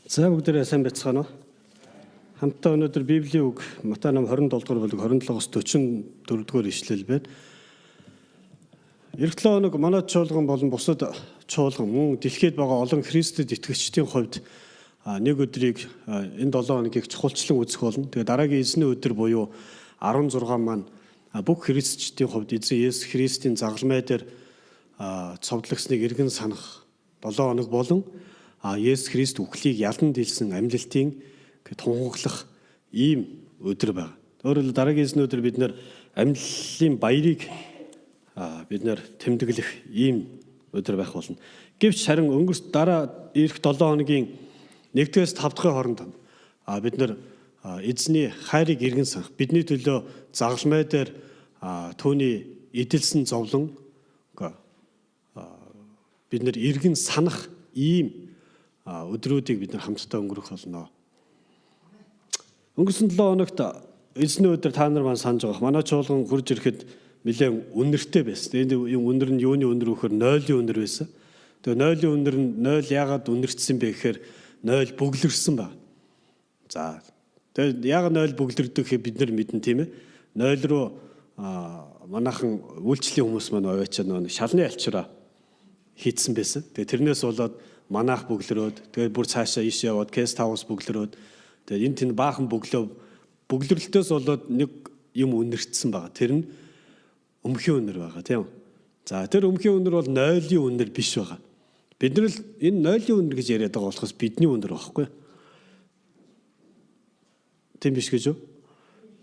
За, бүгдээрээ сайн байцгаана уу? Хамтдаа өнөөдөр Библийн үг Матай ном 27 дугаар бүлэг 27-оос 44 дугаар ишлэл байна. Ирэх 7 хоног манай чуулган болон бусад чуулган, мөн дэлхийд байгаа олон Христэд итгэгчдийн хувьд нэг өдрийг, энэ 7 хоногийг чухалчлан үзэх болно. Тэгээ дараагийн эзний өдөр буюу 16 маань бүх христчдийн хувьд эзэн Есүс Христийн загалмай дээр цовдлогсныг эргэн санах 7 хоног болон Есүс Христ үхлийг ялан дийлсэн амьлалтын тунхаглах ийм өдөр байна. Өөрөөр хэлбэл, дараагийн эзний өдөр бид нар амьллын баярыг бид нар тэмдэглэх ийм өдөр байх болно. Гэвч харин өнгөрс дараа ирэх 7 хоногийн 1-ээс 5 дахь хооронд бид нар эзний хайрыг эргэн санах, бидний төлөө загалмай дээр түүний эдэлсэн зовлон бид нар эргэн санах ийм өдрүүдийг бид нар хамтдаа өнгөрөх болно. Өнгөрсөн 7 хоногт эзний өдөр та нар маань санаж байгаа. Манай чуулган хурж ирэхэд нэлээд үнэртэй байсан. Энэ юм үнэр нь юуны үнэр вөхөр нойлын үнэр байсан. Тэгээ нойлын үнэр нь, нойл яагаад үнэртсэн бэ гэхээр нойл бөглөрсөн ба. За, тэгээ яагаад нойл бөглөрдөг гэхээр бид нар мэднэ, тийм ээ. Нойл руу манайхан үйлчлэлийн хүмүүс маань аваачаа нөө шалны альчраа хийцэн байсан. Тэгээ тэрнээс болоод манаах бөглөрөөд, тэгээд бүр цаашаа иш яваад guest house бөглөрөөд, тэгээд энэ тэнд баахан бөглөрөлтөөс болоод нэг юм үнэртсэн байгаа. Тэр нь өмхийн үнэр байгаа, тийм үү? За, тэр өмхийн үнэр бол нойлын үнэр биш байгаа. Бид нар л энэ нойлын үнэр гэж яриад байгаа болохоос бидний үнэр байхгүй. Тийм биш гэж үү?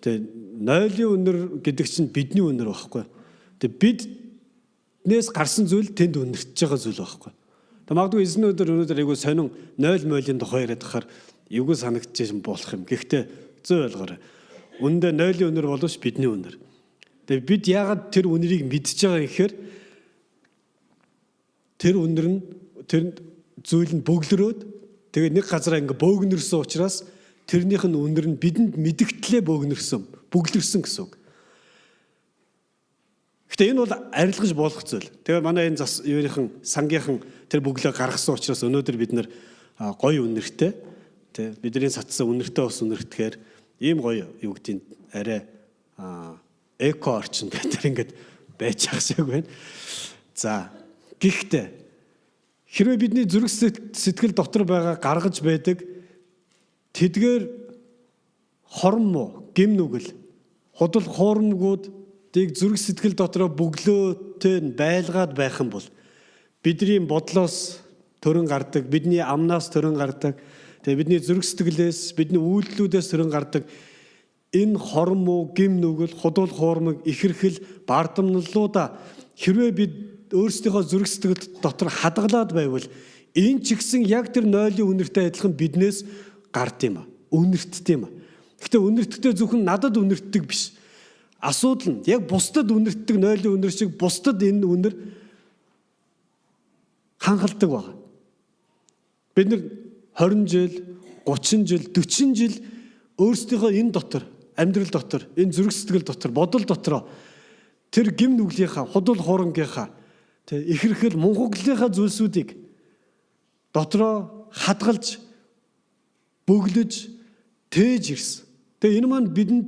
Тэгээ нойлын үнэр гэдэг чинь бидний үнэр байхгүй. Тэгээ биднээс гарсан зүйл тэнд үнэртэж байгаа зүйл байхгүй. Тэгээ магадгүй эзэн өдөр өнөөдөр айгүй сонин нойл мойлын тухай яриад байхаар эвгүй санагдчих болох юм. Гэхдээ зүй ойлгоорой. Үүндээ нойлын үнэр боловч бидний үнэр. Тэгээ бид яагаад тэр үнэрийг мэдж байгаа гэхээр тэр үнэр нь, тэр зүйл нь бөглөрөөд, тэгээ нэг газараа ингээ бөөгнөрсөн учраас тэрнийх нь үнэр нь бидэнд мэдэгдлээ бөөгнөрсөн, бөглөрсөн гэсэн үг. Гэтэ энэ бол арилгаж болох зүйл. Тэгээ манай энэ зас юуныхан сангийнхан тэр бөглөө гаргасан учраас өнөөдөр бид нар гоё үнэртэй, тэ, бидний сатсан үнэртэй бас үнэртэхээр ийм гоё, юу гэдгийг, арай эко орчинд бид нар ингээд байж ах шиг байна. За, гэхдээ хэрвээ бидний зүрх сэтгэл дотор байгаа гаргаж байдаг тэдгээр хорон муу гэм нүгэл, худал хуурамгуудыг зүрх сэтгэл дотроо бөглөөтэй нь байлгаад байх юм бол бидний бодлоос төрөн гардаг, бидний амнаас төрөн гардаг, тэгээ бидний зүрх сэтгэлээс, бидний үйлдэлүүдээс төрөн гардаг энэ хорон муу гэм нүгэл, худал хуурамг, ихэрхэл, бардамналлуудаа хэрвээ бид өөрсдийнхөө зүрх сэтгэл дотор хадгалаад байвал энэ ч гэсэн яг тэр нойлын үнэртэй адилхан биднээс гард юм а. Үнэртдэг юм а. Гэхдээ үнэртэхдээ зөвхөн надад үнэртдэг биш. Асуудал нь яг бусдад үнэртдэг нойлын үнэр шиг бусдад энэ үнэр хангалдаг байна. Бид нар 20 жил, 30 жил, 40 жил өөрсдийнхөө энэ дотор, амьдрал дотор, энэ зүрх сэтгэл дотор, бодол дотроо тэр гэм нүглийнхаа, худал хуурамгийнхаа, тэг ихэрхэл мунхаглалынхаа зүйлсүүдийг дотроо хадгалж, бөглөж, тээж ирсэн. Тэгээ энэ маань бидэнд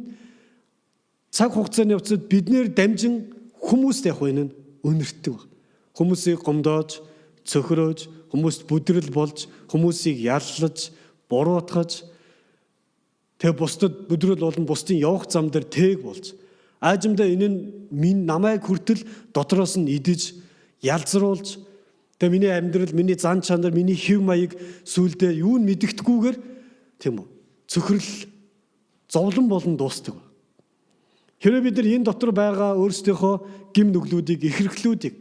цаг хугацааны явцад биднээр дамжин хүмүүст яг энэ нь үнэртдэг баг. Хүмүүсийг гомдоож, цөхрөөж, хүмүүст бүдрэл болж, хүмүүсийг яллаж, буруутгаж, тэгээ бусдад бүдрэл болон бусдын явах зам дээр тээг болж, аажимдаа энэ нь минь намайг хүртэл дотроос нь идэж, ялзруулж, тэгээ миний амьдрал, миний зан чанар, миний хэв маяг сүүлдээ юу нь мэдэгдэхгүйгээр, тийм үү, цөхрөл, зовлон болон дуустдаг. Хэрвээ бид нар энэ дотор байгаа өөрсдийнхөө гэм нүглүүдийг, ихэрхлүүдийг,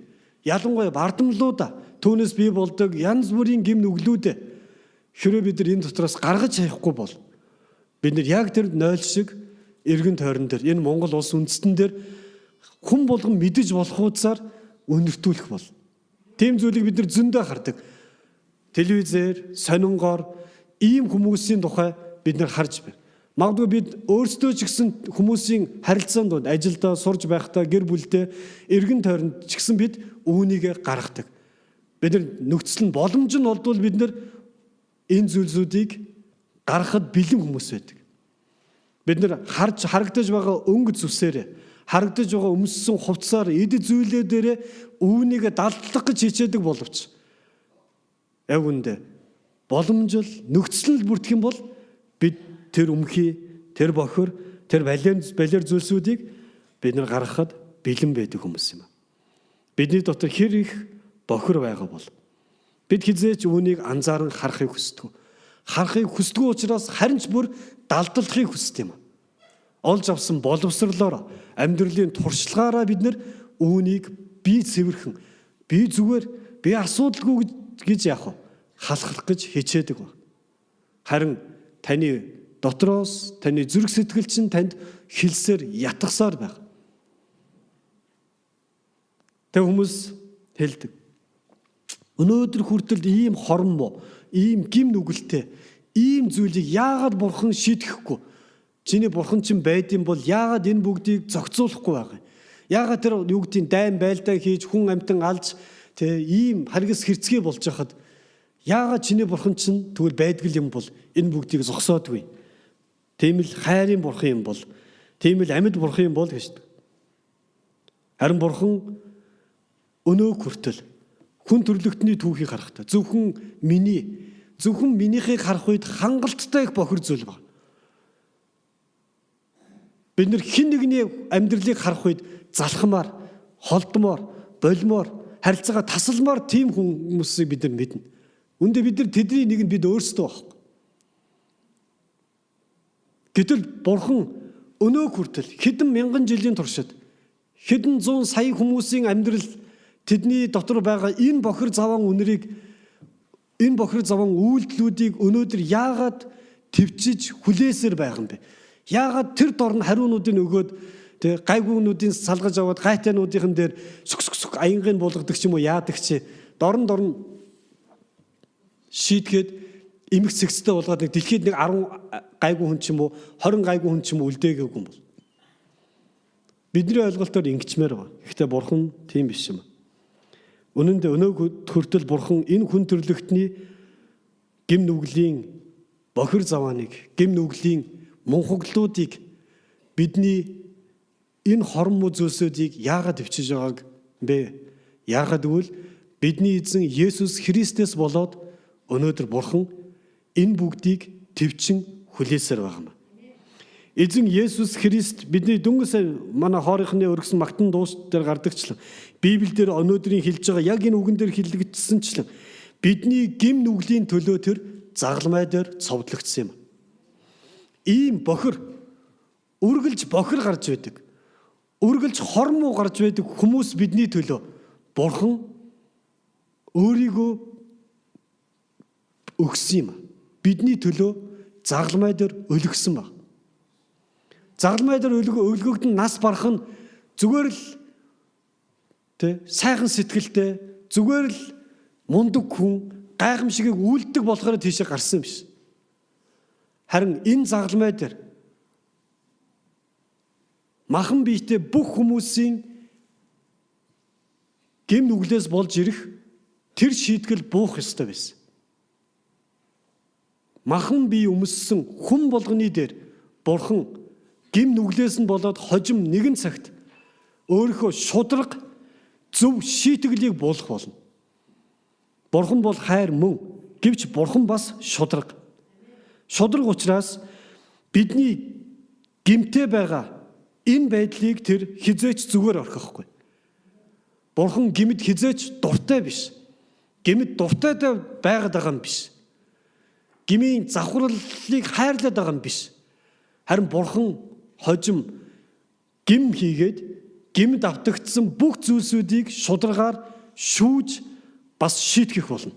ялангуяа бардамлуудаа, түүнээс бий болдог янз бүрийн гэм нүглүүдээ хэрвээ бид нар энэ дотроос гаргаж хаяхгүй бол бид нар яг тэр нойл шиг эргэн тойрон дээр, энэ Монгол улс үндэстэн дээр хүн болгон мэдэж болох хуудасаар үнэртүүлэх бол. Тийм зүйлийг бид нар зөндөө хардаг. Телевизээр, сонингоор ийм хүмүүсийн тухай бид нар харж байна. Магадгүй бид өөрсдөө ч гэсэн хүмүүсийн харилцаанд дунд, ажилдаа, сурж байхдаа, гэр бүлдээ, эргэн тойронд ч гэсэн бид үүнийгээ гаргадаг. Бид нар нөхцөл нь, боломж нь олдвол бид нар Энэ зүйлсүүдийг гаргахад бэлэн хүмүүс байдаг. Бид нар харж харагдаж байгаа өнгө зүсээр, харагдаж байгаа өмссөн хувцсаар, эд зүйлээ дээрээ үүнийг далдлах гэж хичээдэг боловч яг үндэ боломжил нөхцөл нь бүрдэх юм бол бид тэр өмхий, тэр бохир, тэр балиар зүйлсүүдийг бид нар гаргахад бэлэн байдаг хүмүүс юм. Бидний дотор хэр их бохир байгаа бол бид хизээч үүнийг анзааран харахыг хүсдэг. Харахыг хүсдэг учраас харин ч бүр далдлахыг хүсдэг юм. Олж авсан боловсрлоор, амьдралын туршлагаараа бид нар үүнийг би цэвэрхэн, би зүгээр, би асуудалгүй гэж яах вэ? Халахлах гэж хичээдэг баг. Харин таны дотроос таны зүрх сэтгэл чинь танд хэлсээр ятгасаар байх. Тэг хүмүүс хэлдэг. Өнөөдөр хүртэл ийм хорон муу, ийм гим нүгэлтэй, ийм зүйлийг яагаад бурхан шийдэхгүй? Чиний бурхан чинь байдсан бол яагаад энэ бүгдийг зохицуулахгүй байгаа юм? Яагаад тэр юу гэдгийг дайн байлдаа хийж хүн амьтан алж тэ ийм харгас хэрцгий болж хахад яагаад чиний бурхан чинь тэгвэл байдгал юм бол энэ бүгдийг зогсоодгүй? Тийм л хайрын бурхан юм бол, тийм л амьд бурхан юм бол гэж. Харин бурхан өнөөг хүртэл хүн төрлөختний түүхийг харахтаа зөвхөн миний зөвхөн минийхийг харах үед хангалттай их бохир зүйл байна. Бид нэр хэн нэгний амьдралыг харах үед залхмаар, холдмоор, болмоор, харилцаагаа тасалмаар тийм хүмүүсийг бид нар мэднэ. Үндэ бид нар тэдний нэг нь бид өөрсдөө байхгүй. Гэтэл бурхан өнөөг хүртэл хэдэн мянган жилийн туршид хэдэн зуун сая хүмүүсийн амьдрал тэдний дотор байгаа энэ бохир заван үнэрийг, энэ бохир заван үйлдэлүүдийг өнөөдөр яагаад төвчиж хүлээсээр байгаа юм бэ? Яагаад тэр дор нь хариунуудыг өгөөд тэг гайгуунуудын салгаж аваад гайтайнуудын дээр сүк сүк сүк аянгаыг буулгадаг ч юм уу яадаг чи дорн дорн шийдгээд эмх цэгцтэй болгоод нэг дэлхийд нэг 10 гайгүй хүн ч юм уу 20 гайгүй хүн ч юм уу үлдээгээгүй юм бол бидний ойлголтоор ингэчмээр байна. Гэхдээ бурхан тийм биш юм. Үнэн дээр өнөөг хүртэл бурхан энэ хүн төрлөختний гим нүглийн бохир завааныг, гим нүглийн мунхаглуудыг, бидний энэ хорон муу зүйлсүүдийг яагаад өвчөж байгааг бэ? Яагаад гэвэл бидний эзэн Есүс Христээс болоод өнөөдөр бурхан энэ бүгдийг төвчин хүлээсээр байгаа юм. Эзэн Есүс Христ бидний дөнгөж манай хоорынхны өргөсөн магтан дуус дээр гардагчлан Библиэлд өнөөдрийн хэлж байгаа яг энэ үгэн дээр хэлэгдсэнчлэн бидний гим нүглийн төлөө тэр загалмай дээр цовдлогдсон юм. Ийм бохир үргэлж бохир гарч байдаг. Үргэлж хор муу гарч байдаг хүмүүс бидний төлөө бурхан өөрийгөө өгсөн юм. Бидний төлөө загалмай дээр өлгсөн баг. Загалмай дээр өлгөгдөн нас барах нь зүгээр л тэ сайхан сэтгэлтэй, зүгээр л мундаг хүн гайхамшигыг үйлддэг болохоор тийшээ гарсан юм биш. Харин энэ загалмай дээр махан биетэй бүх хүмүүсийн гим нүглээс болж ирэх тэр шийтгэл буух ёстой байсан. Махан бие өмссөн хүн болгоны дээр бурхан гим нүглээс нь болоод хожим нэгэн цагт өөрийнхөө шудраг зөв шийтгэлийг буулгах болно. Бурхан бол хайр мөн. Гэвч бурхан бас шудраг. Шудраг учраас бидний гимтэй байгаа энэ байдлыг тэр хизээч зүгээр орхихгүй. Бурхан гимэд хизээч дуртай биш. Гимэд дуртай байгаад байгаа юм биш. Гмийн завхралыг хайрлаад байгаа юм биш. Харин бурхан хожим гим хийгээд гимд автагдсан бүх зүйлсүүдийг шударгаар шүүж бас шийтгэх болно.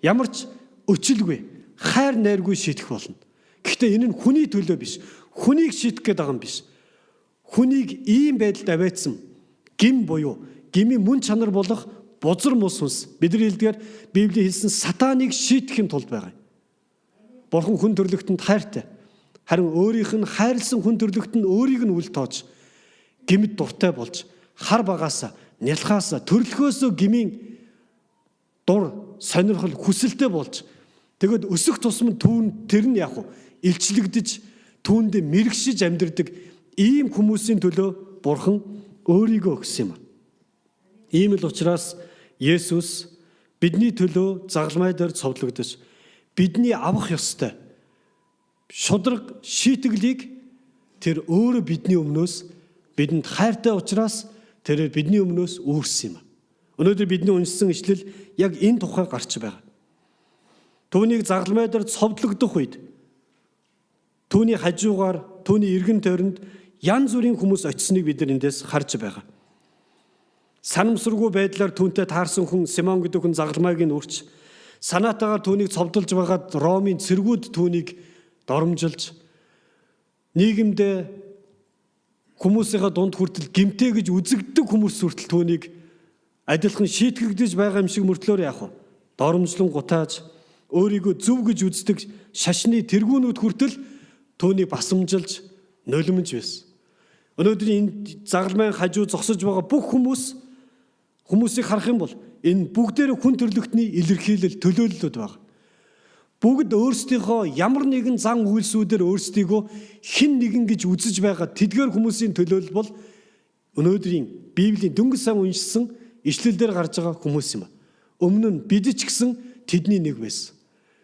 Ямар ч өчилгүй, хайр найргүй шийтгэх болно. Гэхдээ энэ нь хүний төлөө биш. Хүнийг шийтгэх гээд байгаа юм биш. Хүнийг ийм байдалд аваадсан гим буюу гмийн мөн чанар болох бузар муу сүнс. Бидний хэлдгээр Библийн хэлсэн сатаныг шийтгэх юм тулд байгаа юм. Бурхан хүн төрлөختөнд хайртай. Харин өөрийнх нь хайрлсан хүн төрлөخت нь өөрийг нь үл тоож гимд дуртай болж хар багаасаа, нялхаасаа, төрлөхөөсөө гмийн дур, сонирхол, хүсэлтэй болж Тэгээд өсөх тусам түүн тэр нь яг илчлэгдэж түүндээ мэрэгшиж амьдрдаг ийм хүмүүсийн төлөө Бурхан өөрийгөө өгсөн юм. Ийм л учраас Есүс бидний төлөө загалмай дээр цовдлогдож бидний авах ёстой шудраг шийтгэлийг тэр өөрөө бидний өмнөөс бидэнд хайртай учраас тэрээр бидний өмнөөс үүрсэн юм. Өнөөдөр бидний уншсан ишлэл яг энэ тухай гарч байгаа. Түүнийг загалмай дээр цовдлогдох үед түүний хажуугаар, түүний эргэн тойронд янз бүрийн хүмүүс очсныг бид нар эндээс харж байгаа. Санамсаргүй байдлаар түүнтэй таарсан хүн Симон гэдэг хүн загалмайг нь үрч санаатаагаар түүнийг цовдолж байгаад Ромын цэргүүд түүнийг доромжилж нийгэмдээ хүмүүсийнхээ дунд хүртэл гэмтэй гэж үзэгддэг хүмүүс хүртэл түүнийг адилхан шийтгэгдэж байгаа юм шиг мөртлөөр яах вэ? Доромжлон гутааж өөрийгөө зөв гэж үздэг шашны тэргүүнүүд хүртэл түүнийг басамжилж нулимж байсан. Өнөөдөр энэ загалмайн хажуу зогсож байгаа бүх хүмүүсийг харах юм бол энэ бүгдээр хүн төрлөختний илэрхийлэл төлөөллүүд байна. Бүгд өөрсдийнхөө ямар нэгэн зан үйлсүүдээр өөрсдийгөө хэн нэгэн гэж үзэж байгаа тэдгээр хүмүүсийн төлөөлөл бол өнөөдрийн Библийн дөнгөж сайн уншсан ишлэл дээр гарч байгаа хүмүүс юм. Өмнө нь бид ч гэсэн тэдний нэг байсан.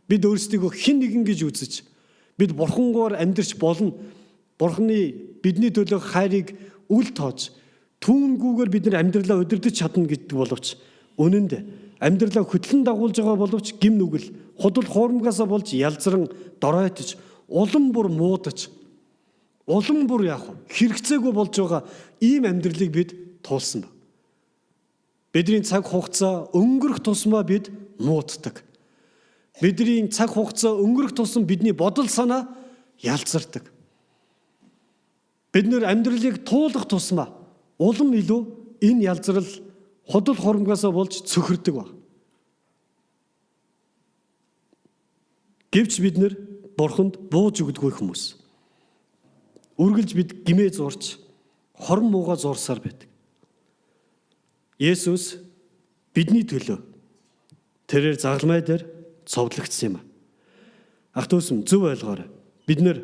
Бид өөрсдийгөө хэн нэгэн гэж үзэж бид бурхангоор амьдрч болно. Бурханы бидний төлөө хайрыг үл тоож түүнгүүгээр бид нар амьдралаа удирдах чадна гэдэг боловч үнэн дээр амьдралаа хөтлөн дагуулж байгаа боловч гим нүгэл худал хуурмгаасаа болж ялзран доройтож улам бүр муудаж улам бүр яах вэ? Хэрэгцээгүй болж байгаа ийм амьдралыг бид туулсан ба. Бидний цаг хугацаа өнгөрөх тусмаа бид мууддаг. Бидний цаг хугацаа өнгөрөх тусам бидний бодол санаа ялзардаг. Бид нэр амьдралыг туулах тусмаа улам илүү энэ ялзрал худал хуурмгаасаа болж цөхөрдөг баг. Гэвч бид нэр бурханд бууж өгдөггүй хүмүүс. Үргэлж бид гимээ зурж хорон мууга зурсаар байдаг. Есүс бидний төлөө тэрээр загалмай дээр цовдлогдсон юм. Ах дүүс минь зөв ойлгоорой. Бид нэр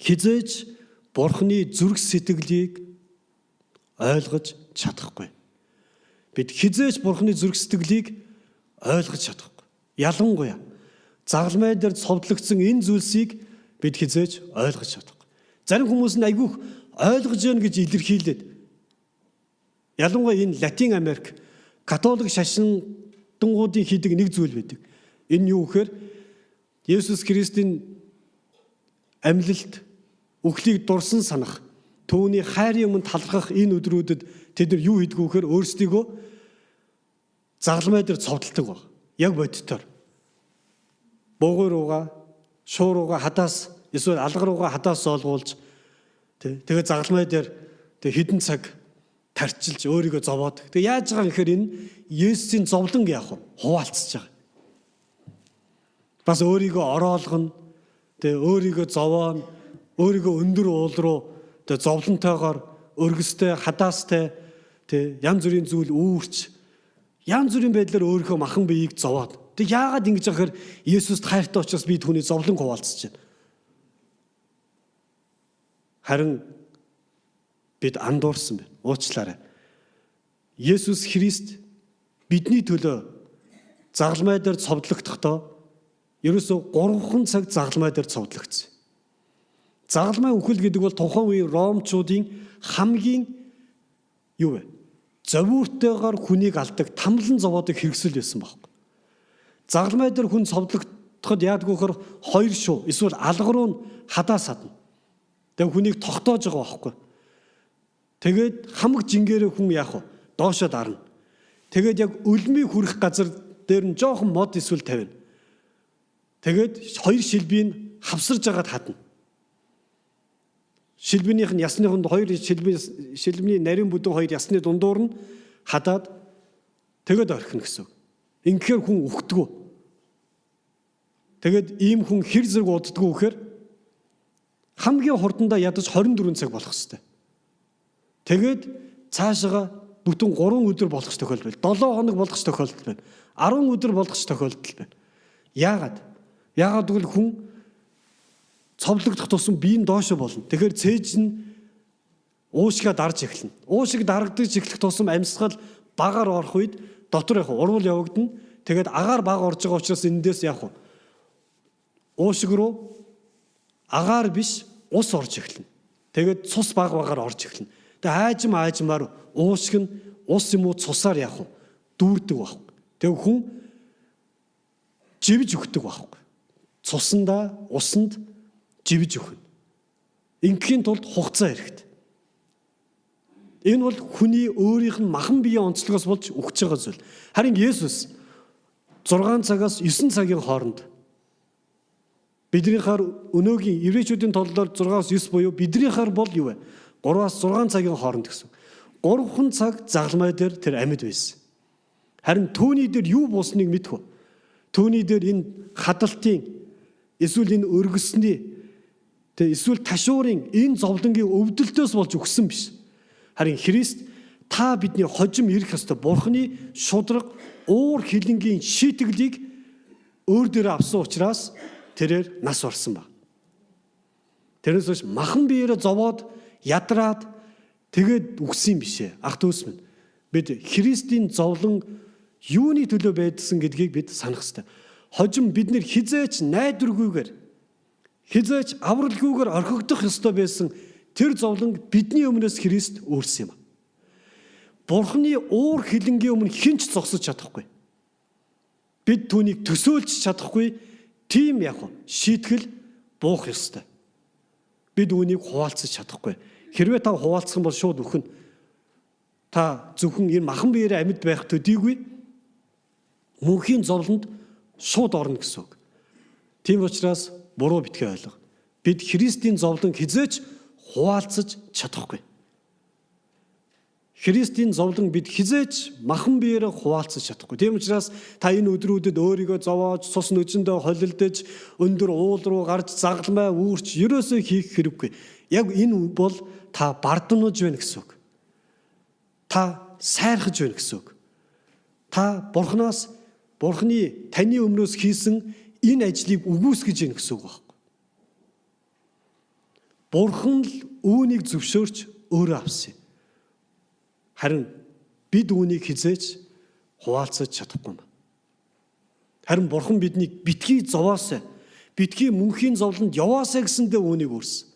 хизээж бурхны зүрх сэтгэлийг ойлгож чадахгүй. Бид хизээж бурхны зүрх сэтгэлийг ойлгож чадахгүй. Ялангуяа загалмай дээр цовдлогдсон энэ зүйлсийг бид хизээж ойлгож чадахгүй. Зарим хүмүүс нь айгүйх ойлгож яана гэж илэрхийлээд ялангуяа энэ Латин Америк католик шашиндангуудын хийдэг нэг зүйл байдаг. Энэ юу гэхээр Есүс Христийн амьлалт үхлийг дурсан санах, түүний хайрын өмнө талархах энэ өдрүүдэд тэд нар юу хийдэг вэ гэхээр өөрсдийгөө загалмай дээр цовдолдог баг. Яг бодитоор. Буугуй руугаа, шуу руугаа хадаас эсвэл алга руугаа хадаас зоолгуулж тэгээ загалмай дээр тэг хідэн цаг тарчилж өөрийгөө зовоод. Тэг яаж байгаа юм гэхээр энэ Есүсийн зовлон яах вэ? Хуваалцаж байгаа. Бас өөрийгөө ороолгоно. Тэг өөрийгөө зовооно. Өөрийгөө өндөр уул руу тэг зовлонтойгоор өргөстэй, хадаастай тэг янз бүрийн зүйл үүрч янз бүрийн байдлаар өөрийнхөө махан биеийг зовоод. Тэг яагаад ингэж байгаа гэхээр Есүст хайртай учраас би түүний зовлон хуваалцаж байна. Харин бид андуурсан байна. Уучлаарай. Есүс Христ бидний төлөө загалмай дээр цовдлогдохдоо ерөөсөө 3 цаг загалмай дээр цовдлогдсон. Загалмай үхэл гэдэг бол тухайн үеийн ромчуудын хамгийн юу вэ? Зовиуртайгаар хүнийг алдаг, тамлан зовоодог хэрэгсэл байсан байхгүй. Загалмай дээр хүн цовдлогдоход яадаг вэ гэхээр хоёр шуу эсвэл алга руу нь хадаа садна. Тэгээ хүнийг тогтоож байгаа байхгүй. Тэгээд хамаг жингээрээ хүн яах вэ? Доошоо дарна. Тэгээд яг өлмийг хүрэх газар дээр нь жоохон мод эсвэл тавина. Тэгээд хоёр шилбийг хавсарж агаад хадна. Шилбэнийх нь ясных нь хоёр шилбэний нарийн бүдүүн хоёр ясны дундуур нь хадаад тэгээд орхино гэсэн. Ингэхээр хүн үхдэггүй. Тэгээд ийм хүн хэр зэрэг уддаггүй гэхээр хамгийн хурдандаа ядаж 24 цаг болох хэвээр. Тэгээд цаашаага бүтэн 3 өдөр болох тохиолдол байна. 7 хоног болох тохиолдол байна. 10 өдөр болох тохиолдол байна. Яагаад? Яагаад гэвэл хүн цовлогдох тусам биеийн доошо болно. Тэгэхээр цээж нь уушгаа дарж эхэлнэ. Уушиг дарагдаж эхлэх тусам амьсгал багаар орох үед дотор яг урвал явагдана. Тэгээд агаар бага орж байгаа учраас эндээс яг уушиг руу агаар биш ус орж эхэлнэ. Тэгээд цус бага багаар орж эхэлнэ. Тэгээд аажим аажмаар уушиг нь ус юм уу цусаар яг дүүрдэг баг. Тэгээд хүн живж өгдөг баг. Цусандаа усанд живж өгнө. Ингээхийн тулд хугацаа хэрэгтэй. Энэ бол хүний өөрийнх нь махан биеийн онцлогоос болж өгч байгаа зүйл. Харин Есүс 6 цагаас 9 цагийн хооронд биднийхаар өнөөгийн еврейчүүдийн толлоор 6-аас 9 буюу биднийхаар бол юу вэ? 3-аас 6 цагийн хооронд гэсэн. 3 цаг загалмай дээр тэр амьд байсан. Харин түүний дээр юу буусныг мэдэх үү? Түүний дээр энэ хадалтын эсвэл энэ өргөсний тэг эсвэл ташуурын энэ зовлонгийн өвдөлтөөс болж өгсөн биш. Харин Христ та бидний хожим ирэх ёстой Бурхны шудраг уур хилэнгийн шийтгэлийг өөр дээрээ авсан учраас тэрээр нас барсан ба. Тэрнээс хойш махан биеэрээ зовоод ядраад тэгээд үгсэн юм бишээ. Ах дүүс минь бид Христийн зовлон юуны төлөө байдсан гэдгийг бид санах ёстой. Хожим бид нэр хизээч найдваргүйгээр хизээч авралгүйгээр орхигдох ёстой байсан тэр зовлон бидний өмнөөс Христ өөрсөн юм. Бурхны уур хилэнгийн өмнө хэн ч зогсож чадахгүй. Бид түүнийг төсөөлж чадахгүй тийм яг шийтгэл буух ёстой. Бид үүнийг хуваалцаж чадахгүй. Хэрвээ та хуваалцах юм бол шууд үхэн. Та зөвхөн энэ махан биеэрээ амьд байх төдийгүй мөнхийн зовлонд шууд орно гэсэн үг. Тийм учраас буруу битгий ойлго. Бид Христийн зовлон хизээч хуваалцаж чадахгүй. Христийн зовлон бид хизээч махан биеэрээ хуваалцаж чадахгүй. Тийм учраас та энэ өдрүүдэд өөрийгөө зовоож, цус нүжиндээ холилдож, өндөр уул руу гарч загалмай үүрч ерөөсөө хийх хэрэггүй. Яг энэ бол та бардамнаж байна гэсэн үг. Та сайрхаж байна гэсэн үг. Та Бурханаас Бурханы таны өмнөөс хийсэн энэ ажлыг үгүйсгэж байна гэсэн үг байна. Бурхан л үүнийг зөвшөөрч өөрөө авсан юм. Харин бид үүнийг хизээч хуваалцаж чадахгүй юм. Харин Бурхан биднийг битгий зовоосой, битгий мөнхийн зовлонд яваасай гэсэндээ үүнийг өөрсөн.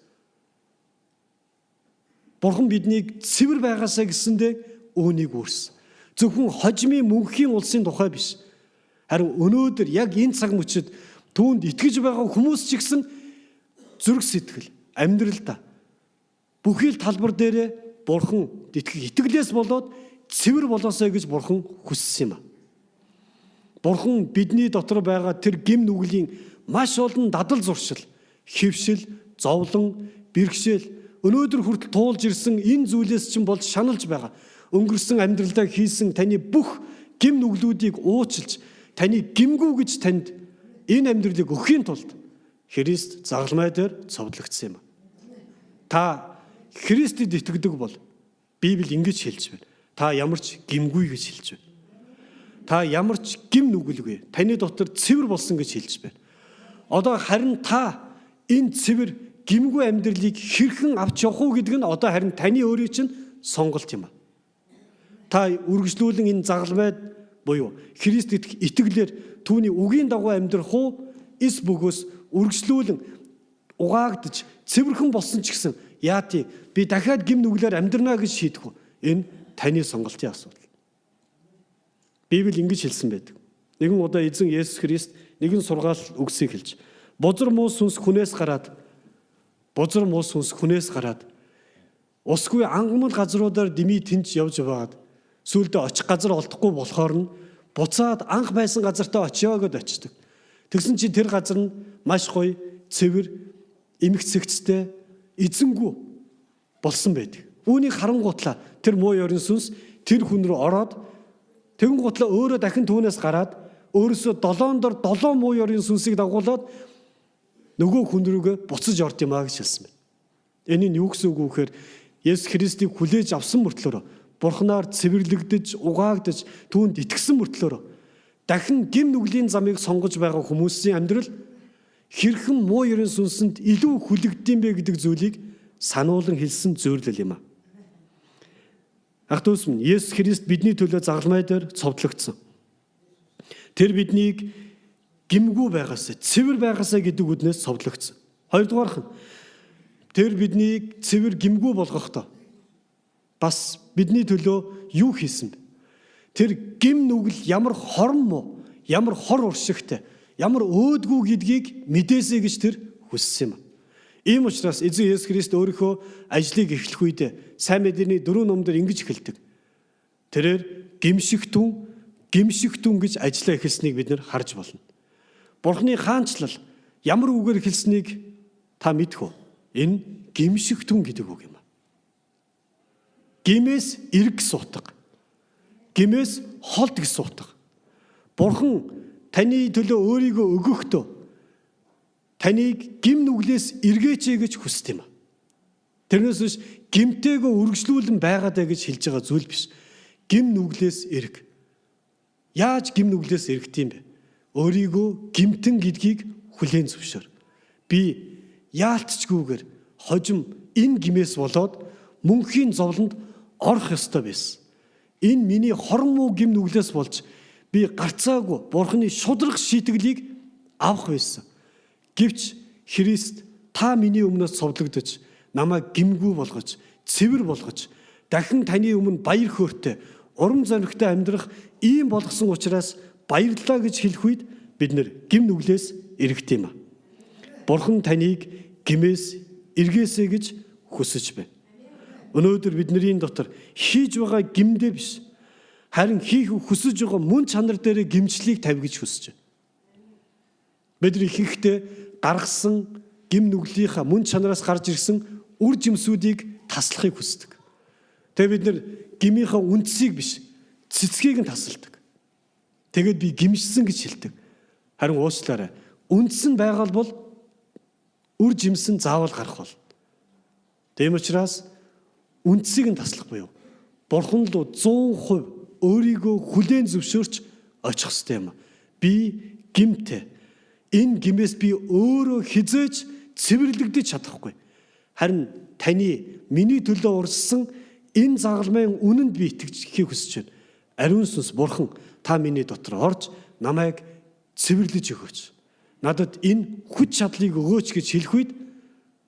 Бурхан биднийг цэвэр байгаасай гэсэндээ үүнийг өөрсөн. Зөвхөн хожимын мөнхийн улсын тухай биш. Харин өнөөдөр яг энэ цаг мөчид түүнд итгэж байгаа хүмүүс ч гэсэн зүрх сэтгэл, амьдралдаа бүхий л талбар дээрээ Бурхан итгэх итгэлээс болоод цэвэр болоосой гэж Бурхан хүссэн юм а. Бурхан бидний дотор байгаа тэр гим нүглийн маш олон дадал зуршил, хөвшил, зовлон, бэрхшээл өнөөдөр хүртэл туулж ирсэн энэ зүйлээс чинь болж шаналж байгаа. Өнгөрсөн амьдралдаа хийсэн таны бүх гим нүглүүдийг уучлж, таны гимгүү гэж танд энэ амьдралыг өгөхийн тулд Христ загалмай дээр цовдлогдсон юм. Та Христэд итгэдэг бол Библи ингэж хэлж байна. Та ямар ч гимгүй гэж хэлж байна. Та ямар ч гим нүгэлгүй. Таны дотор цэвэр болсон гэж хэлж байна. Одоо харин та энэ цэвэр гимгүй амьдралыг хэрхэн авч явах уу гэдэг нь одоо харин таны өөрийн чинь сонголт юм а. Та үргэлжлүүлэн энэ загалмайд буюу Христ итгэх итгэлээр түүний үгийн дагуу амьдрах уу эс бөгөөс үргэлжлүүлэн угаагдаж цэвэрхэн болсон ч гэсэн яа тий би дахиад гим нүглээр амьдрнаа гэж шийдэх үү? Энэ таны сонголтын асуудал. Библи ингэж хэлсэн байдаг. Нэгэн удаа эзэн Есүс Христ нэгэн сургаал өгсөйг хэлж бузар муу сүнс хүнээс гараад бузар муу сүнс хүнээс гараад усгүй ангамл газруудаар дэмий тэнч явж байгаад сүүлдээ очих газар олдохгүй болохоор нь буцаад анх байсан газартаа очиё гэд очдог. Тэгсэн чинь тэр газар нь маш гоё цэвэр эмх цэгцтэй эзэнгүй болсон байдаг. Үүнийг харангуйтлаа тэр муу ёрын сүнс тэр хүн рүү ороод тэгэн гутлаа өөрөө дахин түүнээс гараад өөрөөсөө долоон дор долоон муу ёрын сүнсийг дагуулад нөгөө хүн рүүгээ буцаж орд юм а гэж хэлсэн байна. Энэ нь юу гэсэн үг вэ гэхээр Есүс Христийг хүлээж авсан мөртлөөрөө Бурханаар цэвэрлэгдэж, угаагдаж, түүнд итгэсэн мөртлөөрөө Дахин гим нүглийн замыг сонгож байгаа хүмүүсийн амьдрал хэрхэн муу ерэн сүнсэнд илүү хүлэгддэм бэ гэдэг зүйлийг сануулan хэлсэн зүйрлэл юм а. Ах дүүс минь, Есүс Христ бидний төлөө загалмай дээр цовдлогдсон. Тэр биднийг гимгүү байгаасаа, цэвэр байгаасаа гэдэг үднээс цовдлогдсон. Хоёрдугаарх нь тэр биднийг цэвэр гимгүү болгохдоо бас бидний төлөө юу хийсэн бэ? Тэр гим нүгэл ямар хорон муу, ямар хор уршигтай, ямар өөдгүү гэдгийг мэдээсэй гэж тэр хүссэн юм. Ийм учраас эзэн Есүс Христ өөрийнхөө ажлыг эхлэх үед сайн мэдээний 4 номдор ингэж эхэлдэг. Тэрээр гимшигтүн, гимшигтүн гэж ажиллаа эхэлснийг бид нар харж болно. Бурхны хаанчлал ямар үгээр эхэлснийг та мэдэх үү? Энэ гимшигтүн гэдэг үг юм. Гимээс эрг гэсэн утга. Гимээс холд гэсэн утга. Бурхан таны төлөө өөрийгөө өгөхдөө таныг гим нүглээс эргээч гэж хүсдэг юм. Тэрнээс биш гимтэйгөө үргэлжлүүлэн байгаадаа гэж хэлж байгаа зүйл биш. Гим нүглээс эрг. Яаж гим нүглээс эргэх юм бэ? Өөрийгөө гимтэн гэдгийг хүлээн зөвшөөр. Би яалтчгүйгээр хожим энэ гимээс болоод мөнхийн зовлонд орох ёстой байсан. Энэ миний хорон муу гим нүглээс болж би гарцаагүй Бурхны шудраг шийтгэлийг авах байсан. Гэвч Христ та миний өмнөөс цовдлогдож намайг гимгүү болгож, цэвэр болгож, дахин таны өмнө баяр хөөртэй, урам зоригтой амьдрах ийм болгосон учраас баярлалаа гэж хэлэх үед бид нэр гим нүглээс эргэх юм. Бурхан таныг гимээс эргээсэй гэж хүсэж байна. Өнөөдөр бидний дотор хийж байгаа гимдээ биш, харин хийх хүсэж байгаа мөн чанар дээр гимчлийг тавь гэж хүсэж байна. Бид нар ихэнхдээ гаргасан гим нүглийнхаа мөн чанараас гарч ирсэн үр жимсүүдийг таслахыг хүсдэг. Тэгээ бид нар гмийнхаа үндсийг биш, цэцгийг нь тасалдаг. Тэгээд би гимшсэн гэж хэлдэг. Харин уучлаарай. Үндс нь байгаа бол үр жимс нь заавал гарах бол. Тийм учраас үндсийг нь таслах буюу Бурхан руу 100% өөрийгөө хүлээн зөвшөөрч очих ёстой юм. Би гимтэй. Энэ гимээс би өөрөө хизээж цэвэрлэгдэж чадахгүй. Харин таны миний төлөө урссан энэ загалмайн үнэнд би итгэхийг хүсэж байна. Ариун сүнс Бурхан та миний дотор орж намайг цэвэрлэж өгөөч. Надад энэ хүч чадлыг өгөөч гэж хэлэх үед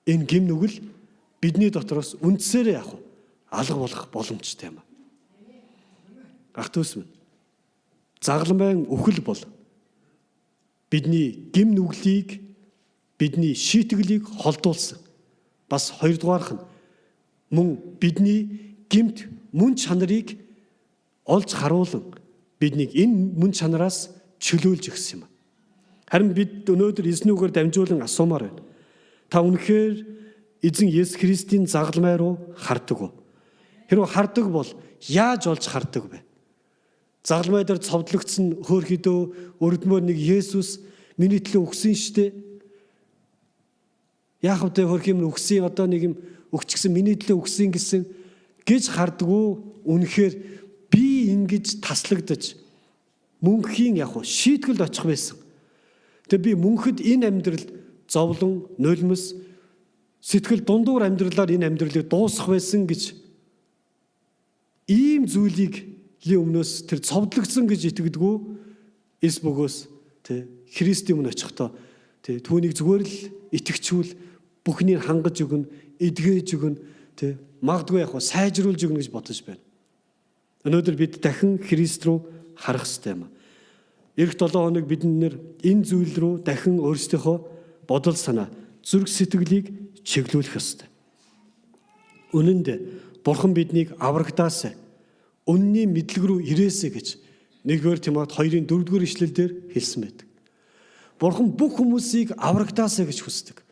энэ гим нүгэл бидний дотроос үндсээрээ яг алга болох боломжтой юм. Ах дүүс минь, загалмайн үхэл бол бидний гим нүглийг, бидний шийтгэлийг холдуулсан. Бас хоёрдугаарх нь мөн бидний гимт мөн чанарыг олж харуулan биднийг энэ мөн чанараас чөлөөлж өгсөн юм. Харин бид өнөөдөр эзний үгээр дамжуулан асуумаар байна. Та үнэхээр эзэн Есүс Христийн загалмай руу хардаг уу? Хэрвээ хардаг бол яаж олж хардаг вэ? Загалмай дээр цовдлогдсон хөөрхөдөө өрдмөр нэг Есүс миний төлөө өгсөн штэ. Яах вэ, хөрх юм өгсөн, одоо нэг юм өгчихсэн, миний төлөө өгсөн гэсэн гэж хардгуу. Үнэхээр би ингэж таслагдаж мөнхийн яг шийтгэлд очих байсан. Тэгээ би мөнхөд энэ амьдрал зовлон, нулимс, сэтгэл дундуур амьдралаар энэ амьдралыг дуусгах байсан гэж ийм зүйлийг лийн өмнөөс тэр цовдлогдсон гэж итгэдэггүй эс бөгөөс тэ Христийн өмнө очихдоо тэ түүнийг зүгээр л итгэчүүл бүхнийг хангаж өгнө, эдгэж өгнө, тэ магадгүй яг сайжруулж өгнө гэж бодож байна. Өнөөдөр бид дахин Христ рүү харах ёстой юм. Ирэх 7 хоног бид нэр энэ зүйл рүү дахин өөрсдийнхөө бодол санаа, зүрх сэтгэлийг чиглүүлэх ёстой. Үнэн дээр Бурхан биднийг аврагдаасай, үнний мэдлэг рүү ирээсэй гэж 1-р Тимот 2-ын 4-р ишлэл дээр хэлсэн байдаг. Бурхан бүх хүмүүсийг аврагдаасай гэж хүсдэг.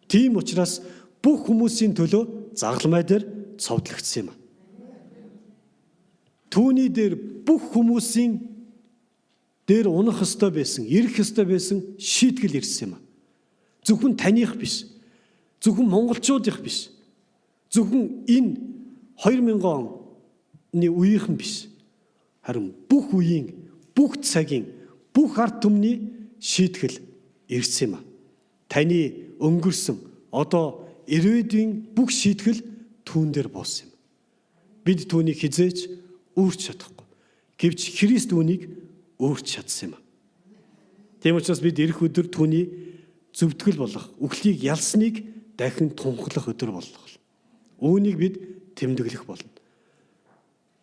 Тийм учраас бүх хүмүүсийн төлөө загалмай дээр цовдлогдсон юм. Түүний дээр бүх хүмүүсийн дээр унах ёстой байсан, ирэх ёстой байсан шийтгэл ирсэн юм. Зөвхөн таных биш. Зөвхөн монголчуудынх биш. Зөвхөн энэ 2000 оны үеийнхэн биш. Харин бүх үеийн, бүх цагийн, Бүх ард түмний шийтгэл ирсэн юм а. Таны өнгөрсөн одоо ирээдүйн бүх шийтгэл түүн дээр буусан юм. Бид түүнийг хизээч үүрч чадахгүй. Гэвч Христ үүнийг үүрч чадсан юм. Тийм учраас бид ирэх өдөр түүний зөвтгөл болох үхлийг ялсныг дахин тунхлах өдөр болох. Үүнийг бид тэмдэглэх болно.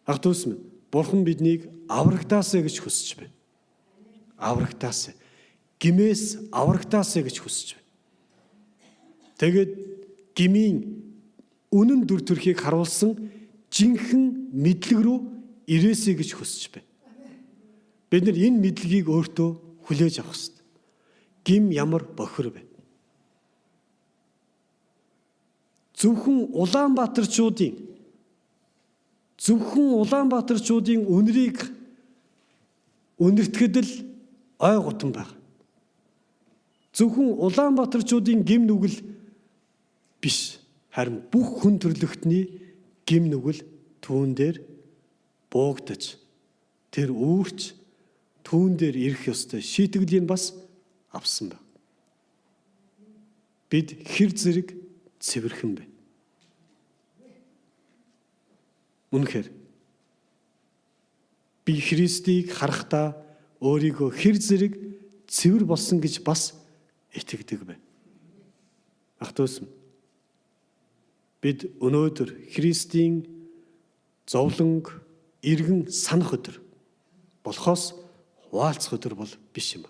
Ах дүүс минь, Бурхан биднийг аврагдаасаа гэж хүсэж байна. Аврагдаасаа. Гимээс аврагдаасаа гэж хүсэж байна. Тэгээд гмийн үнэн дүр төрхийг харуулсан жинхэнэ мэдлэг рүү ирээсэй гэж хүсэж байна. Бид нар энэ мэдлэгийг өөртөө хүлээж авах ёстой. Гим ямар бохир вэ? Зөвхөн Улаанбаатарчуудын үнэрийг үнэртгэд л ой гутан баг. Зөвхөн Улаанбаатарчуудын гим нүгэл биш. Харин бүх хүн төрлөختний гим нүгэл түүн дээр буугдаж тэр үүрч түүн дээр ирэх ёстой шийтгэлийг бас авсан баг. Бид хэр зэрэг цэвэрхэн бэ? Үнэхээр би Христийг харахтаа өөрийгөө хэр зэрэг цэвэр болсон гэж бас итгэдэг бэ. Ах дүүс минь, бид өнөөдөр Христийн зовлонг эргэн санах өдөр болохоос хуваалцах өдөр бол биш юм.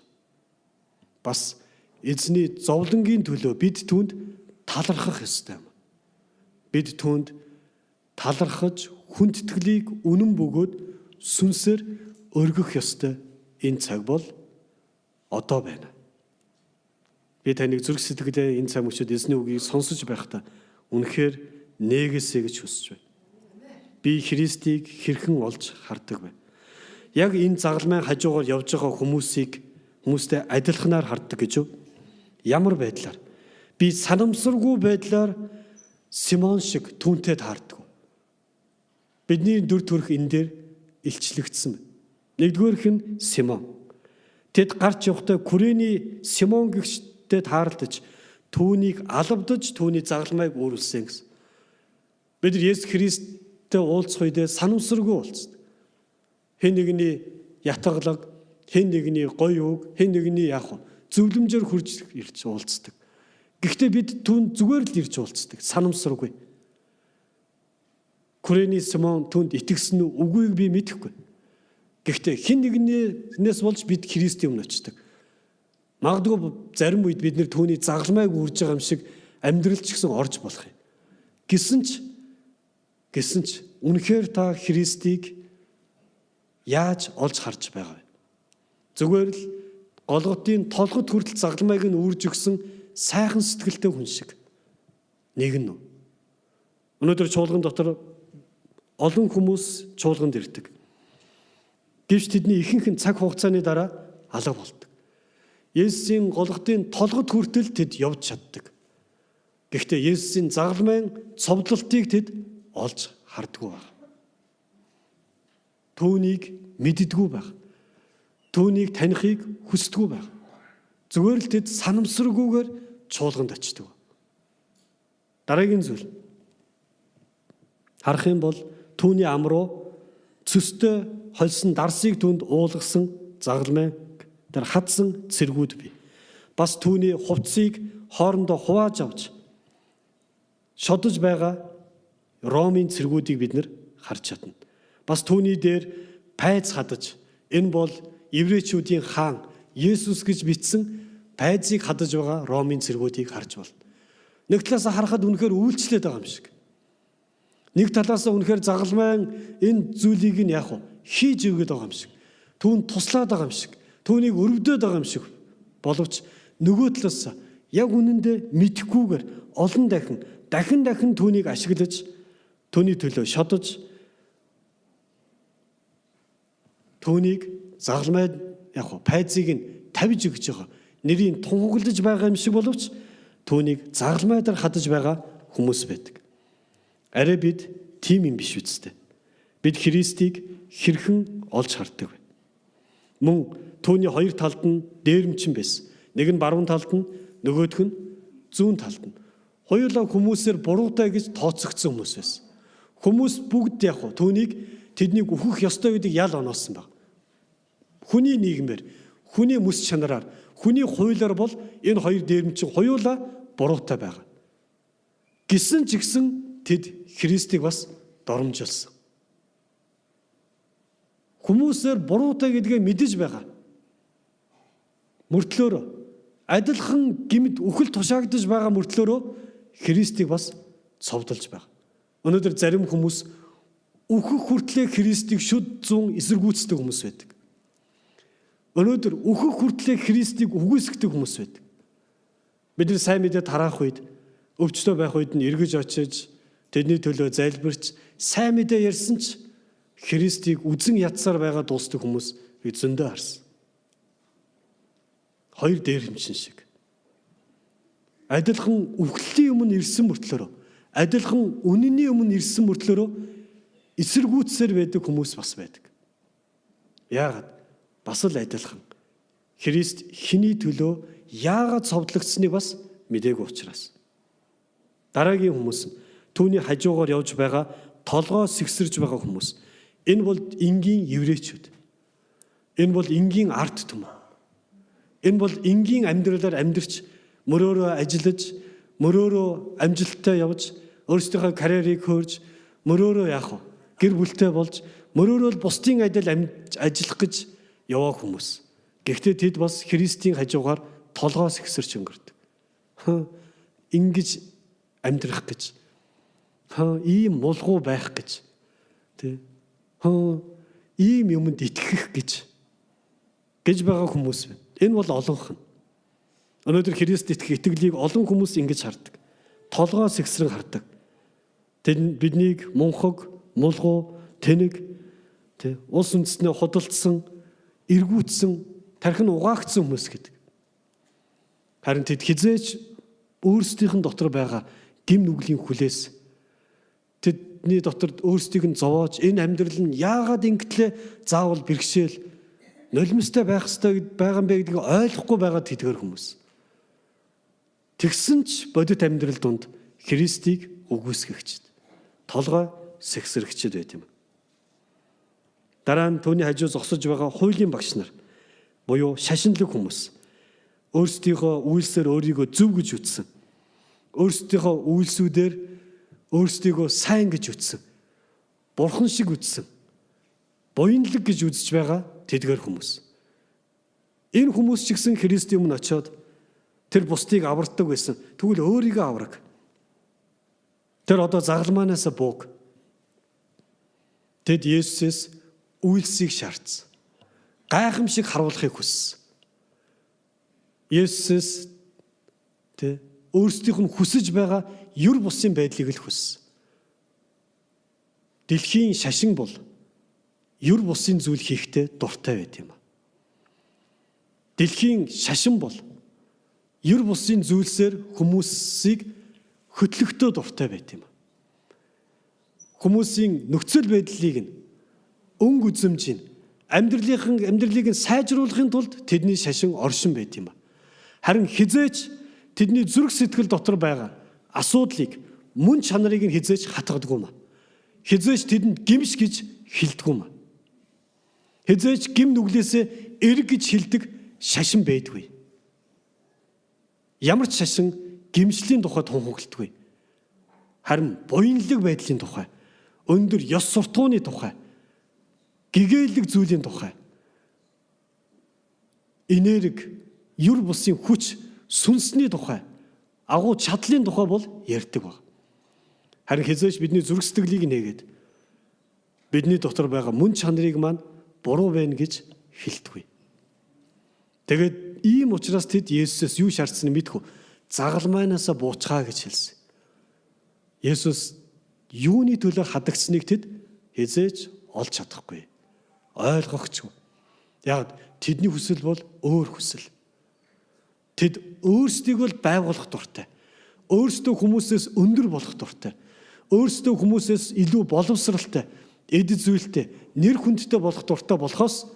Бас эзний зовлонгийн төлөө бид түүнд талархах ёстой юм. Бид түүнд талархаж хүндэтгэлийг үнэн бөгөөд сүнсээр өргөх ёстой энэ цаг бол одоо байна. Би таныг зүрх сэтгэлээ энэ цаг мөчид эзний үгийг сонсож байхдаа үнэхээр нээгээсэй гэж хүсэж байна. Би Христийг хэрхэн олж хардаг вэ? Яг энэ загалмайн хажуугаар явж байгаа хүмүүсийг хүмүүстэй адилханаар хардаг гэж үү? Ямар байдлаар? Би санамсаргүй байдлаар Симон шиг түүнтэй таардаг. Бидний дүр төрх энэ дээр илчлэгдсэн. Нэгдүгээрх нь Симон. Тэд гарч явахдаа Күрэний Симон гэгчтэй таарлаж түүнийг алавдаж түүний загалмайг үүрүүлсэн гэсэн. Бид нар Есүс Христтэй уулзах үедээ санамсаргүй уулздаг. Хэн нэгний ятгалаг, хэн нэгний гоё үг, хэн нэгний яах вэ? Зөвлөмжөөр хурж ирж уулздаг. Гэхдээ бид түүнд зүгээр л ирж уулздаг. Санамсаргүй. Күрэний Симон түүнд итгэсэн үү үгүйг би мэдэхгүй. Гэхдээ хэн нэгнээс болж бид Христийн өмнө очдог. Магадгүй зарим үед бид нэр түүний загалмайг үрж байгаа юм шиг амьдрал ч гэсэн орж болох юм. Гэсэн ч үнэхээр та Христийг яаж олж харж байгаа вэ? Зүгээр л Голготын толгод хүртэл загалмайг нь үрж өгсөн сайхан сэтгэлтэй хүн шиг нэг нь. Өнөөдөр чуулган дотор олон хүмүүс чуулганд ирдэг. Гэвч тэдний ихэнх нь цаг хугацааны дараа алга болдог. Есүсийн Голготын толгод хүртэл тэд явж чаддаг. Гэхдээ Есүсийн загалмайн цовдлолтыг тэд олж хардггүй баг. Түүнийг мэддэггүй байх. Түүнийг танихыг хүсдэггүй байх. Зүгээр л тэд санамсаргүйгээр чуулганд очдог. Дараагийн зүйл харах юм бол түүний ам руу цөстэй холсон дарсыг түүнд уулгасан загалмай тэр хадсан цэргүүд бий. Бас түүний хувцсыг хоорондоо хувааж авч шодож байгаа Ромын цэргүүдийг бид нэр харж чадна. Бас түүний дээр пайз хадаж энэ бол еврейчүүдийн хаан Есүс гэж бичсэн пайзыг хадаж байгаа Ромын цэргүүдийг харж байна. Нэг талаас харахад үнэхээр үйлчлээд байгаа юм шиг. Нэг талаас үнэхээр загалмайн энэ зүйлийг нь яг хийж өгöd байгаа юм шиг. Түүнд туслаад байгаа юм шиг. Түүнийг өрөвдөөд байгаа юм шиг. Боловч нөгөө талаас яг үнэндээ мэдэхгүйгээр олон дахин дахин дахин түүнийг ашиглаж түүний төлөө шодож түүнийг загалмай яг пайзыг нь тавьж өгч байгаа. Нэрийг тунхаглаж байгаа юм шиг боловч түүнийг загалмай дээр хадаж байгаа хүмүүс байдаг. Арай бид тийм юм биш үсттэй. Бид Христийг хэрхэн олж хардаг вэ? Мөн Түүний хоёр талд нь дээрэмчин байсан. Нэг нь баруун талд нь, нөгөөх нь зүүн талд нь. Хоёулаа хүмүүсээр буруутай гэж тооцогдсон хүмүүс байсан. Хүмүүс бүгд яг хуу түүнийг тэднийг үхэх ёстой гэдгийг ял оноосон баг. Хүний нийгмээр, хүний мэс чанараар, хүний хуулиар бол энэ хоёр дээрэмчин хоёулаа буруутай байгаа. Гисэн ч гэсэн тэд Христийг бас доромжилсон. Хүмүүсээр буруутай гэдгээ мэдэж байгаа. Мөртлөөрөө адилхан гэмт үхэл тушаагдаж байгаа мөртлөөрөө Христийг бас цовдолж байгаа. Өнөөдөр зарим хүмүүс үхэх хүртлээр Христийг шүд зүүн эсэргүүцдэг хүмүүс байдаг. Өнөөдөр үхэх хүртлээр Христийг үгүйсгдэг хүмүүс байдаг. Бид нар сайн мэдээ тараах үед, өвчтөй байх үед нь эргэж очиж, тэдний төлөө залбирч, сайн мэдээ ярьсан ч Христийг үзен ядсаар байгаа дуустдаг хүмүүс би зөндөө харсан. Хоёр дээрэмчин шиг. Адилхан үхлийн өмнө ирсэн мөртлөөрөө, адилхан үнэний өмнө ирсэн мөртлөөрөө эсэргүүцсээр байдаг хүмүүс бас байдаг. Яагаад? Бас л адилхан. Христ хэний төлөө яагаад цовдлогдсныг бас мдээгүй учраас. Дараагийн хүмүүс нь түүний хажуугаар явж байгаа толгоо сэгсэрж байгаа хүмүүс. Энэ бол энгийн еврейчүүд. Энэ бол энгийн ард түмэн. Энэ бол энгийн амьдралаар амьдарч, мөрөөрөө ажиллаж, мөрөөрөө амжилттай явж, өөрсдийнхөө карьерийг хөөрж, мөрөөрөө яах вэ? Гэр бүлтэй болж, мөрөөрөө л бусдын адил ажиллах гэж яваа хүмүүс. Гэхдээ тэд бас Христийн хажуугаар толгоос ихсэрч өнгөрдөг. Ингэж амьдрах гэж. Ийм мулгуу байх гэж. Тэ. Ийм юмд итгэх гэж байгаа хүмүүс байна. Энэ бол олонх нь. Өнөөдөр Христ итгэх итгэлийг олон хүмүүс ингэж хардаг. Толгоос ихсрэн хардаг. Тэд биднийг мунхаг, мулгуу, тэнэг, тэ, улс үндэстнээ худалдсан, эргүүтсэн, тархи нь угаагдсан хүмүүс гэдэг. Харин тэд хизээч өөрсдийнх нь дотор байгаа гим нүглийн хүлээс тэдний дотор өөрсдийг нь зовоож, энэ амьдрал нь яагаад ингэтлээ, заавал бэрхшээл нулимстай байх ёстой байгаа юм бэ гэдгийг ойлгохгүй байгаа тэдгээр хүмүүс. Тэгсэн ч бодит амьдрал донд Христийг үгүйсгэгчд, толгой сэгсрэгчд байт юм. Дараа нь түүний хажуу зогсож байгаа хуулийн багш нар буюу шашинлаг хүмүүс өөрсдийнхөө үйлсээр өөрийгөө зөв гэж үзсэн. Өөрсдийнхөө үйлсүүдээр өөрсдийгөө сайн гэж үзсэн. Бурхан шиг үзсэн. Буянлаг гэж үзэж байгаа тэдгээр хүмүүс. Энэ хүмүүс ч гэсэн Христийн өмнө очиод тэр бусдыг авардаг байсан. Тэгвэл өөрийгөө авраг. Тэр одоо загалмаанаас бууг. Тэд Есүсээс үйлсийг шаардсан. Гайхамшиг харуулахыг хүссэн. Есүсээс тэ өөрсдийнх нь хүсэж байгаа юр бусын байдлыг л хүссэн. Дэлхийн шашин бол юр бусын зүйл хийхдээ дуртай байт юм. Дэлхийн шашин бол юр бусын зүйлсээр хүмүүсийг хөтлөхтөө дуртай байт юм. Хүмүүсийн нөхцөл байдлыг нь, өнгө үзэмжийг, амьдралыг нь сайжруулахын тулд тэдний шашин оршин байт юм. Харин хизээч тэдний зүрх сэтгэл дотор байгаа асуудлыг, мөн чанарыг нь хизээч хатгадаг юм. Хизээч тэдэнд гимш гэж хэлдэг юм. Хизээч гим нүглээсээ эрг гэж хэлдэг шашин байдгүй. Ямар ч шашин гимшлийн тухай тунхагладаггүй. Харин буянлаг байдлын тухай, өндөр ёс суртахууны тухай, гэгээлэг зүйлийн тухай, энерги, юр бусын хүч, сүнсний тухай, агуу чадлын тухай бол ярьдаг баг. Харин хизээч бидний зүрх сэтгэлийг нээгээд бидний дотор байгаа мөн чанарыг маань буруу байна гэж хэлдэггүй. Тэгээд ийм учраас тэд Есүсээс юу шаардсаныг мэдхүү. Загалмайнаасаа буучгаа гэж хэлсэн. Есүс юуны төлөө хадагцсныг тэд хизээч олж чадахгүй. Ойлгохчгүй. Яг тэдний хүсэл бол өөр хүсэл. Тэд өөрсдийгөө л байгуулах дуртай. Өөрсдөө хүмүүсээс өндөр болох дуртай. Өөрсдөө хүмүүсээс илүү боловсралтай, эд зүйлтэй, нэр хүндтэй болох дуртай болохоос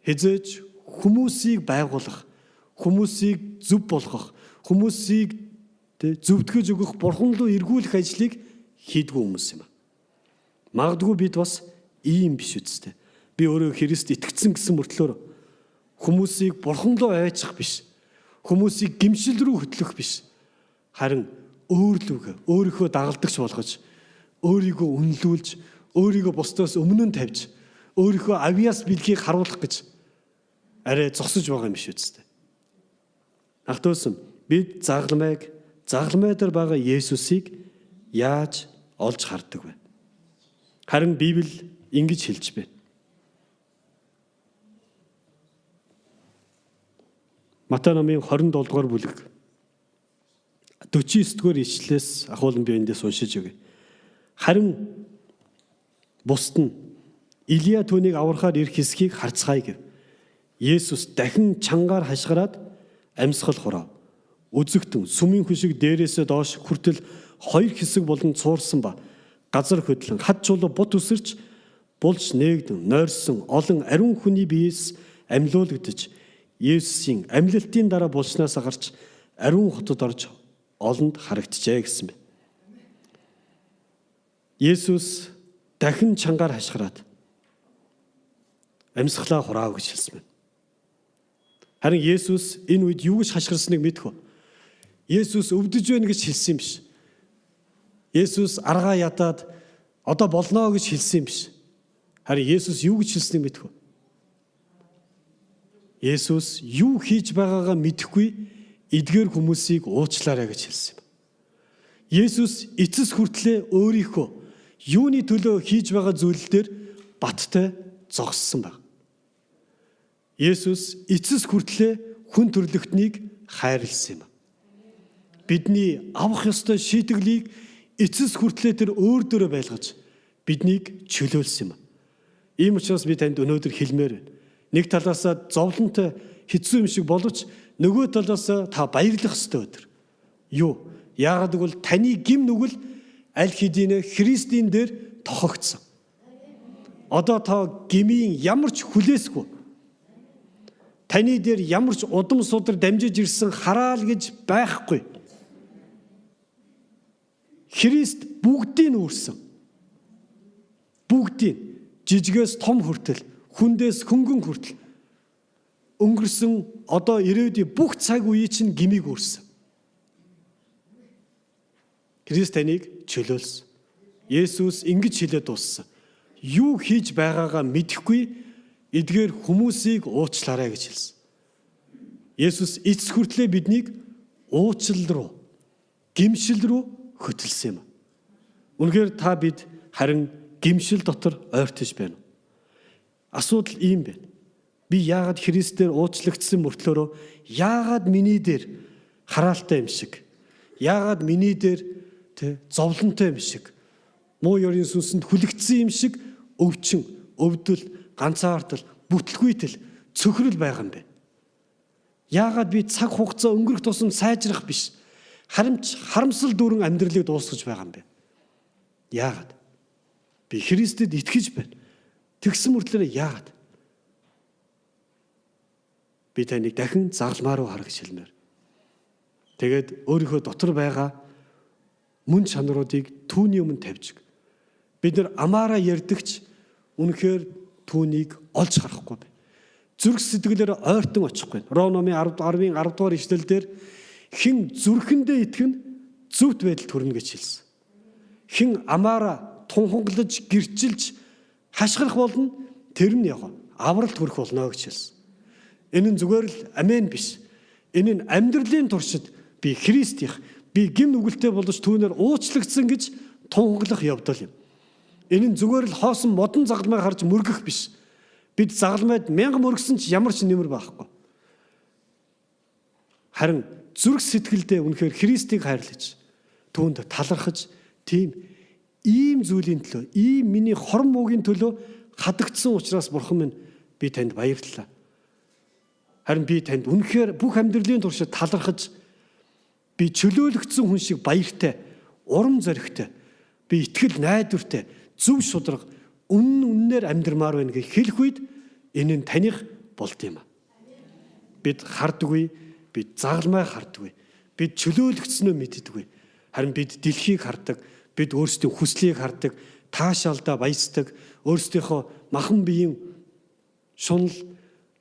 хизээж хүмүүсийг байгуулах, хүмүүсийг зөв болгох, хүмүүсийг зөвтгөж өгөх, бурхан руу эргүүлэх ажлыг хийдгүү хүмүүс юм. Магадгүй бид бас ийм биш үсттэй. Би өөрөө Христ итгэцэн гэсэн мөртлөөр хүмүүсийг бурхан руу аваачих биш. Хүмүүсийг гимшил рүү хөтлөх биш. Харин өөрлөгөө өөрийнхөө дагалдагч болгож, өөрийгөө үнэлүүлж, өөрийгөө бусдаас өмнө нь тавьж, өөрийнхөө авьяас бэлгийг харуулах гэж арай зогсож байгаа юм биш үсттэй. Ахтуусан бид загалмайг, загалмай дээр байгаа Есүсийг яаж олж хардаг вэ? Харин Библи ингэж хэлж байна. Матай номын 27 дугаар бүлэг 49 дугаар ишлэлээс ахуулан би эндээс уншиж өгье. Харин бусд нь Илия түүнийг аврахаар ирэх хэсгийг харцгаая гэв. Есүс дахин чангаар хашгираад амьсгал хурав. Үзэгтэн сүмийн хөшиг дээрээсээ доош хүртэл хоёр хэсэг болон цуурсан ба газар хөдлөн хад чулуу бут үсэрч булж нээгдэн нойрсон олон ариун хүний биеэс амьлуулагдаж Есүсийн амьлалтын дараа булшнаас гарч ариун хотод орж олонд харагджээ гэсэн бэ. Есүс дахин чангаар хашгираад амьсгалаа хураав гэж хэлсэн байна. Харин Есүс энэ үед юу гэж хашгирсныг мэдэх үү? Есүс өвдөж байна гэж хэлсэн юм биш. Есүс аргаа ядаад одоо болно гэж хэлсэн юм биш. Харин Есүс юу гэж хэлснийг мэдэх үү? Есүс юу хийж байгаагаа мэдэхгүй эдгээр хүмүүсийг уучлаарай гэж хэлсэн юм. Есүс эцэс хүртлээ өөрийнхөө юуны төлөө хийж байгаа зүйл дээр баттай зогссон баг. Есүс эцэс хүртлээ хүн төрлөختнийг хайрлсан юм. Бидний авах ёстой шийтгэлийг эцэс хүртлээ тэр өөр дөрөө байлгаж биднийг чөлөөлсөн юм. Ийм учраас би танд өнөөдөр хэлмээр байна. Нэг талаасаа зовлонтой хэцүү юм шиг боловч нөгөө талаасаа та баярлах ёстой өдөр. Юу? Яагаад гэвэл таны гим нүгэл аль хэдийнэ Христийн дээр тохогдсон. Одоо та гмийн ямар ч хүлээсгүй. Таны дээр ямар ч удам судар дамжиж ирсэн хараал гэж байхгүй. Христ бүгдийг үүрсэн. Бүгдийг жижигээс том хүртэл, хүндээс хөнгөн хүртэл өнгөрсөн одоо ирээдүйн бүх цаг үеийн чинь гмийг үүрсэн. Христ таныг чөлөөлсөн. Есүс ингэж хэлээд дууссан. Юу хийж байгаагаа мэдэхгүй эдгээр хүмүүсийг уучлаарай гэж хэлсэн. Есүс эцэс хүртлээ биднийг уучлал руу, гимшил рүү хөтөлсөн юм. Үнэхээр та бид харин гимшил дотор ойртож байна. Асуудал ийм байна. Би яагаад Христээр уучлагдсан мөртлөөрөө яагаад миний дээр хараалтай юм шиг, яагаад миний дээр зовлонтой юм шиг, муу ёрийн сүнсэнд хүлэгдсэн юм шиг өвчин, өвдөл, ганцаардал, бүтлгүйтэл, цөхрөл байгаа юм бэ? Яагаад би цаг хугацаа өнгөрөх тусам сайжрах биш, харин ч харамсал дүүрэн амьдралыг дуусгаж байгаа юм бэ? Яагаад? Би Христэд итгэж байна. Тэгсэн мөртлөө яагаад? Би таныг дахин загалмаа руу хар гэж хэлмээр. Тэгээд өөрийнхөө дотор байгаа мөн чанаруудыг түүний өмнө тавьж. Бид нар амаараа ярьдагч үнэхээр түүнийг олж харахгүй байна. Зүрх сэтгэлээр ойртон очихгүй. Ром номын 10-ын 10 дугаар ишлэл дээр хэн зүрхэндээ итгэн зөвхт байдал төрнө гэж хэлсэн. Хэн амаараа тунхаглаж, гэрчилж хашгирах болно, тэр нь яг авралт хүрэх болно гэж хэлсэн. Энэ нь зүгээр л амен биш. Энэ нь амьдралын туршид би Христийнх, би гим нүгэлтэй болж түүнээр уучлагдсан гэж тунхаглах явдал юм. Энэ нь зүгээр л хоосон модон загалмай харж мөргөх биш. Бид загалмайд 1000 мөргсөн ч ямар ч нэмэр байхгүй. Харин зүрх сэтгэлдээ үнэхээр Христийг хайрлаж, түүнд талархаж, тийм ийм зүйлийн төлөө, ийм миний хорон муугийн төлөө хадагдсан учраас Бурхан минь би танд баярлалаа. Харин би танд үнэхээр бүх амьдралын туршид талархаж, би чөлөөлөгдсөн хүн шиг баяртай, урам зоригтой, би итгэл найдвартай, зөв шударга, үнэн үннээр амьдрмаар байна гэж хэлэх үед энэ нь таних болд юм. Бид хардаггүй, бид загалмай хардаггүй. Бид чөлөөлөгдснөө мэддэггүй. Харин бид дэлхийг хардаг, бид өөрсдийн хүслийг хардаг, таашаалдаа баясдаг, өөрсдийнхөө махан биеийн шунал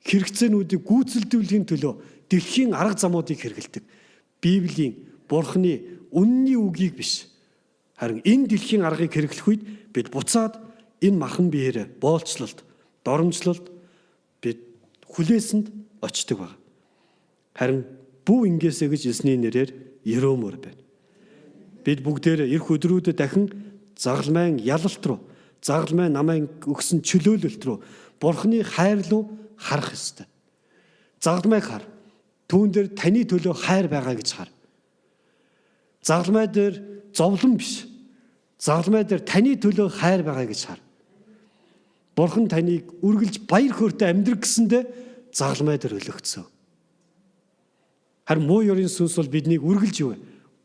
хэрэгцээнүүдийг гүйцэлдүүлэхийн төлөө дэлхийн арга замуудыг хэрэглэдэг. Библийн, Бурхны үнний үгийг биш. Харин энэ дэлхийн аргыг хэрэглэх үед бид буцаад энэ махан биеэр боолчлолт, доромжлолт бид хүлээсэнд очдог баг. Харин бүү ингээсэ гэж эзний нэрээр ерөөмөр байна. Бид бүгдээр эх өдрүүдэд дахин загалмайн ялалт руу, загалмай намайг өгсөн чөлөөлөлт рүү, Бурхны хайр руу харах ёстой. Загалмайг хар. Түүн дээр таны төлөө хайр байгаа гэж хар. Загалмай дээр зовлон биш. Загалмай дээр таны төлөө хайр байгаа гэж хар. Бурхан таныг үргэлж баяр хөөртэй амьдрах гэсэндээ загалмай дээр өлөгдсөн. Харин муу ёрын сүнс бол биднийг үргэлж юу вэ?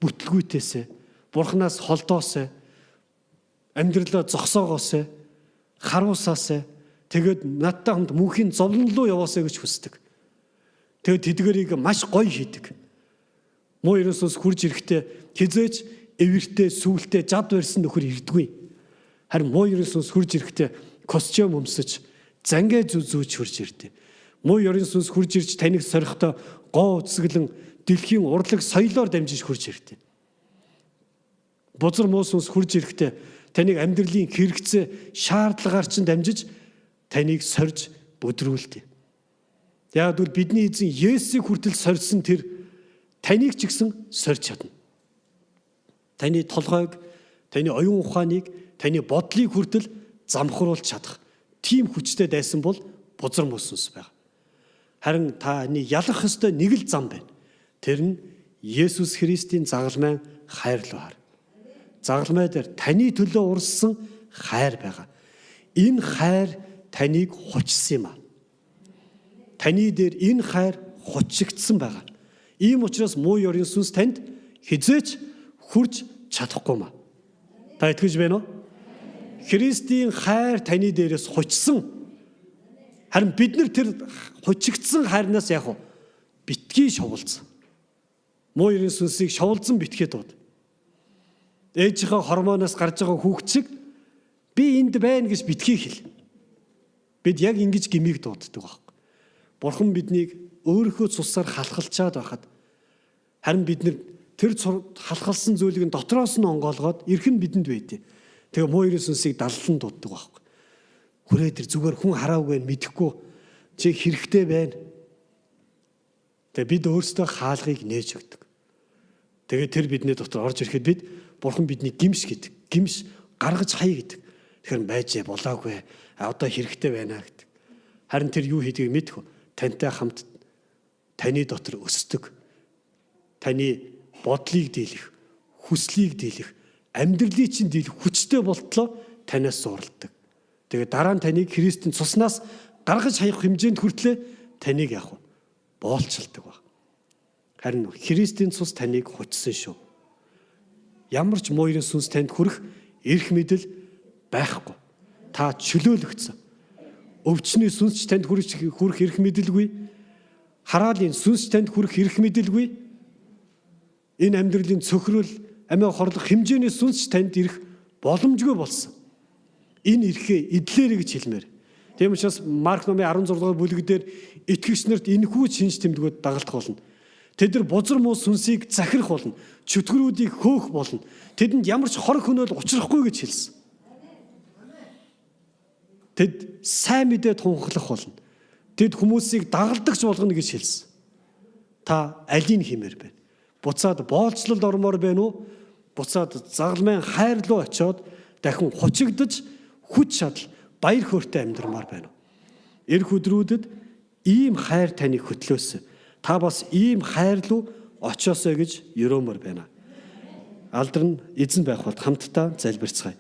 Бүтлгүүтээсээ, Бурханаас холдоосээ, амьдралаа зогсоогоосээ, харуусаасаа тэгээд надтай хамт мөнхийн зовлон руу яваасаа гэж хүсдэг. Тэгээд тэдгэрийг маш гоё хийдэг. Муу ёрын сүнс хурж ирэхдээ хизээч эвэртэй, сүултээ, жад барьсан нөхөр ирдэггүй. Харин муу ёрын сүнс хурж ирэхдээ костюм өмсөж, зангаа зүү зүүж хурж ирдэг. Муу ёрын сүнс хурж ирж таныг сорихдоо гоо үзэсгэлэн дэлхийн урлаг соёлоор дамжиж хурж ирдэг. Бузар муу сүнс хурж ирэхдээ таныг амьдралын хэрэгцээ шаардлагаар чинь дамжиж таныг сорж бүдрүүлдэг. Яг гэвэл бидний эзэн Есүсийг хүртэл сорьсон тэр таныг ч гэсэн сорж чадна. Таны толгойг, таны оюун ухааныг, таны бодлыг хүртэл замхруулж чадах тийм хүчтэй дайсан бол бузар муу сүнс байна. Харин таны ялах ёстой нэг л зам байна. Тэр нь Есүс Христийн загалмайн хайр руу хар. Загалмай дээр таны төлөө урссан хайр байгаа. Энэ хайр таныг хучсан юм а. Таны дээр энэ хайр хучигдсан байгаа. Ийм учраас муу ёрын сүнс танд хизээч хүрч чадахгүй маа. Та итгэж байна уу? Христийн хайр таны дээрээс хучсан. Харин бид нар тэр хучигдсан хайрнаас яг уу битгий шоволцсон. Муу ёрын сүнсийг шоволцсон битгий дууд. Ээжийнхээ хормоноос гарч байгаа хүүхд шиг би энд байна гэж битгий хэл. Бид яг ингэж гмийг дууддаг байхгүй. Бурхан биднийг өөрийнхөө цусаар халахалчаад байхад харин бид нар тэр халахалсан зүйлийг дотроос нь онгоолгоод эрх нь бидэнд байдیں۔ Тэгээ муу ерэн сүнсийг даллан дууддаг байхгүй. Хүрээ тэр зүгээр хүн хараагүй мэдэхгүй чи хэрэгтэй байна. Тэгээ бид өөрсдөө хаалгыг нээж өгдөг. Тэгээ тэр бидний дотор орж ирэхэд бид бурхан бидний гимш гэдэг. Гимш гаргаж хай гэдэг. Тэгэхээр байжээ болоогүй. Одоо хэрэгтэй байна гэдэг. Харин тэр юу хийдгийг мэдэх үү? Тантай хамт таны дотор өсдөг. Таны бодлыг дийлэх, хүслийг дийлэх, амьдралыг чинь дийлэх хүчтэй болтлоо танаас зурладаг. Тэгээ дараа нь таныг Христийн цуснаас гаргаж хаях хэмжээнд хүртлээ таныг яах вэ? Боолчилдог баг. Харин Христийн цус таныг хучсан шүү. Ямар ч муу ерэн сүнс танд хүрэх эрх мэдэл байхгүй. Та чөлөөлөгдсөн. Өвчний сүнс ч танд хүрэх эрх мэдэлгүй. Хараалын сүнс танд хүрэх эрх мэдэлгүй. Энэ амьдралын цөхрөл, амиа хорлох хэмжээний сүнс ч танд ирэх боломжгүй болсон. Энэ эрхээ эдлээрэй гэж хэлмээр. Тийм учраас Марк номын 16 дугаар бүлэг дээр итгэгч нарт энэхүү шинж тэмдгүүд дагалдах болно. Тэд нар бузар муу сүнсийг захирах болно. Чөтгөрүүдийг хөөх болно. Тэдэнд ямар ч хор хөнөөл учрахгүй гэж хэлсэн. Тэд сайн мэдээ тунхаглах болно. Тэд хүмүүсийг дагалдагч болгоно гэж хэлсэн. Та алийг хиймээр байна? Буцаад боолчлолд ормоор байна уу? Буцаад загалмайн хайр руу очиод дахин хучигдаж хүч чадал баяр хөөртэй амьдрмаар байна уу? Ирэх өдрүүдэд ийм хайр таныг хөтлөөсэй. Та бас ийм хайр руу очиосой гэж ерөөмөр байна. Алдар нь эзэн байх болд хамтдаа залбирцгаая.